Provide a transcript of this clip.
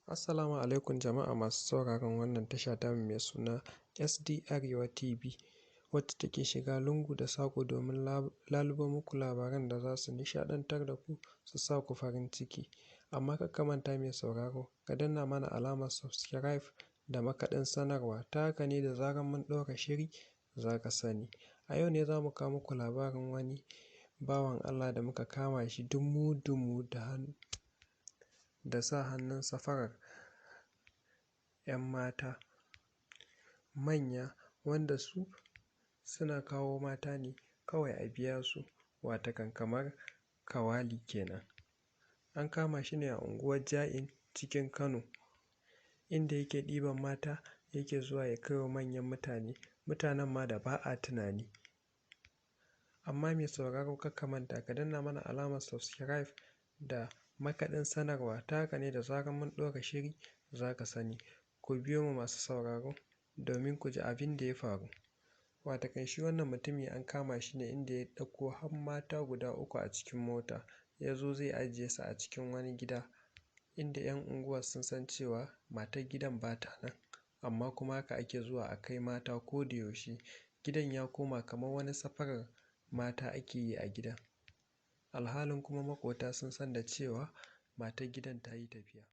Assalamu alaikum jama'a masu sauraron wannan tasha tamu mai suna SD Arewa TV, wacce take shiga lungu da saƙo domin lalubo muku labaran da za su nishaɗantar da ku su sa ku farin ciki. Amma kar ka manta mai sauraro, ka danna mana alamar subscribe da makaɗin sanarwa, ta haka ne da zarar mun ɗaura shiri za ka sani. A yau ne za mu kawo muku labarin wani bawan Allah da muka kama shi dumu-dumu da sa hannun safarar 'yan mata manya, wanda su suna kawo mata ne kawai a biya su, watakan kamar kawali kenan. An kama shi ne a unguwar Ja'in cikin Kano, inda yake ɗiban mata yake zuwa ya kai wa manyan mutane, mutanen ma da ba a tunani. Amma mai sauraro, kar ka manta ka danna mana alamar subscribe da makaɗin sanarwa, ta haka ne da zarar mun ɗaura shiri za ka sani. Ku biyo mu masu sauraro domin ku ji abin da ya faru. Watakan shi wannan mutumi an kama shi ne inda ya ɗauko har mata guda 3 a cikin mota, ya zo zai ajiye su a cikin wani gida inda 'yan unguwar sun san cewa matar gidan ba ta nan, amma kuma haka ake zuwa a kai mata ko da yaushe. Gidan ya koma kamar wani safarar mata ake yi a gidan, alhalin kuma maƙota sun san da cewa matar gidan ta yi tafiya.